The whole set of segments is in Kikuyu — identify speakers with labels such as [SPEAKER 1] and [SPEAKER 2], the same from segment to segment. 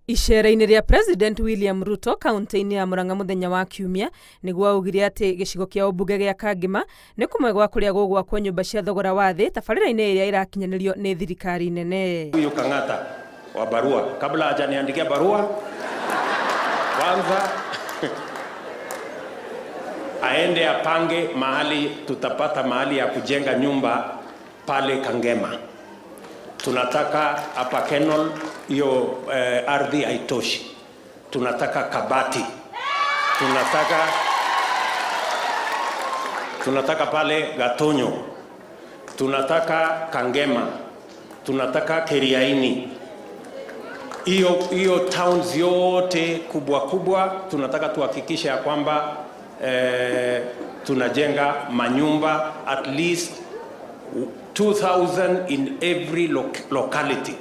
[SPEAKER 1] Icera-inĩ rĩa President William Ruto kaunti-inĩ ya Murang'a mũthenya wa Kiumia, nĩguo augire atĩ gĩcigo kĩa ũmbunge gĩa Kangema nĩ kũmwe gwa kũrĩa gũgwakwo nyũmba cia thogora wa thĩ tabarĩra-inĩ ĩrĩa ĩrakinyanĩrio nĩ thirikari nene.
[SPEAKER 2] Huyu Kang'ata wa barua kabla hajaniandikia barua kwanza aende apange mahali tutapata mahali ya kujenga nyumba pale Kangema. Tunataka hapa Kenol hiyo ardhi haitoshi. Tunataka Kabati, tunataka pale Gatonyo, tunataka Kangema, tunataka Keriaini. Hiyo towns yote kubwa kubwa tunataka tuhakikishe ya kwamba tunajenga manyumba at least 2000 in every locality.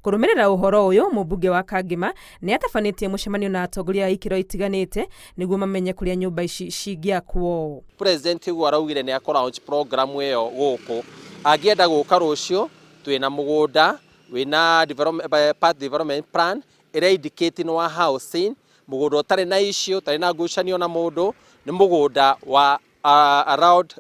[SPEAKER 1] Kũrũmĩrĩra ũhoro ũyũ, mũmbunge wa Kangema nĩ atabanĩtie mũcemanio na atongoria a ikĩro itiganĩte nĩguo mamenye kũrĩa nyũmba ici cingĩakwo.
[SPEAKER 3] President ũguo araugire nĩ akũ launch program ĩyo gũkũ. Angĩenda gũka rũciũ, twĩna mũgũnda wĩna path development plan ĩrĩa indicate nĩ wa housing, mũgũnda ũtarĩ na issue, ũtarĩ na ngucanio na mũndũ, nĩ mũgũnda wa around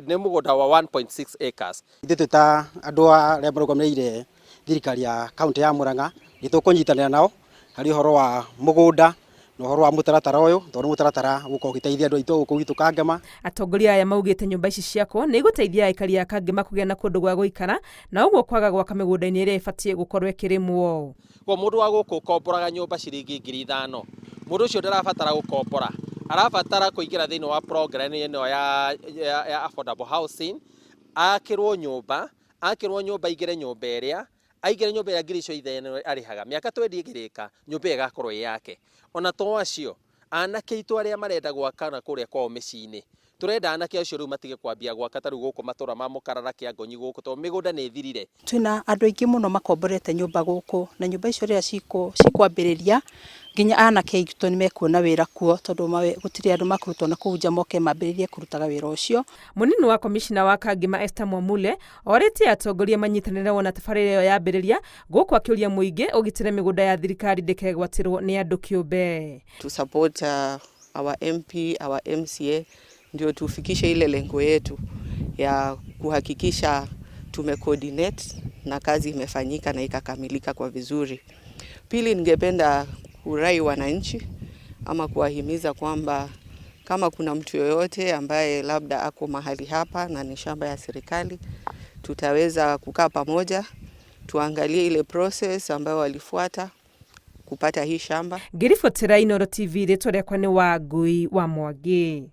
[SPEAKER 3] nĩ mũgũnda wa 1.6 acres.
[SPEAKER 4] Ithuĩ twĩ ta andũ arĩa marũgamĩrĩire thirikari ya kaunti ya Murang'a nĩ tũkũnyitanĩra nao harĩ ũhoro wa mũgũnda na ũhoro wa mũtaratara ũyũ, tondũ nĩ mũtaratara ũgũkorwo ũgĩteithia andũ aitũ gũkũ gwitũ Kangema.
[SPEAKER 1] Atongoria aya maugĩte nyũmba ici ciakwo nĩ igũteithia aikari a Kangema kũgĩa na kũndũ gwa gũikara na ũguo kwaga gwaka mĩgũnda-inĩ ĩrĩa ĩbatiĩ gũkorwo ĩkĩrĩmwo.
[SPEAKER 3] Koguo mũndũ wa gũkũ ũkomboraga nyũmba ciringi 5,000, mũndũ ũcio ndarabatara gũkombora, arabatara kũingĩra thĩinĩ wa program ĩno ya affordable housing, akĩrwo nyũmba, akĩrwo nyũmba aingĩre nyũmba ĩrĩa, aingĩre nyũmba ĩrĩa 5,000 arĩhaga, mĩaka 20 ĩngĩrĩka, nyũmba ĩyo ĩgakorwo ĩ yake. Ona to acio, anake aitũ arĩa marenda gwaka na kũrĩa kwao mĩciĩ-inĩ, tũrenda anake acio rĩu matige kwambia gwaka ta rĩu gũkũ matũra ma Mũkarara, Kĩangonyi gũkũ, tondũ mĩgũnda nĩ ĩthirire.
[SPEAKER 5] Twĩna andũ aingĩ mũno makomborete nyũmba gũkũ, na nyũmba icio rĩrĩa cikwambĩrĩria, nginya anake aitũ nĩ mekuona wĩra kuo, tondũ gũtirĩ andũ makũrutwo na kũu nja moke mambĩrĩrie kũrutaga wĩra ũcio.
[SPEAKER 1] Mũnini wa komicina wa Kangema Esther Mwamule orĩtie atongoria manyitanĩre wona tabarĩra ĩyo yambĩrĩria, gũkũ akĩũria mũingĩ ũgitĩre mĩgũnda ya thirikari ndĩkegwatĩrwo nĩ andũ kĩũmbe.
[SPEAKER 6] To support our MP, our MCA, ndio tufikishe ile lengo yetu ya kuhakikisha tumecoordinate na kazi imefanyika na ikakamilika kwa vizuri. Pili, ningependa kurai wananchi ama kuwahimiza kwamba kama kuna mtu yoyote ambaye labda ako mahali hapa na ni shamba ya serikali, tutaweza kukaa pamoja tuangalie ile process ambayo walifuata kupata hii shamba.
[SPEAKER 1] Ngĩribotera Inooro TV, rĩtwa rĩakwa nĩ Wangui wa Mwangi.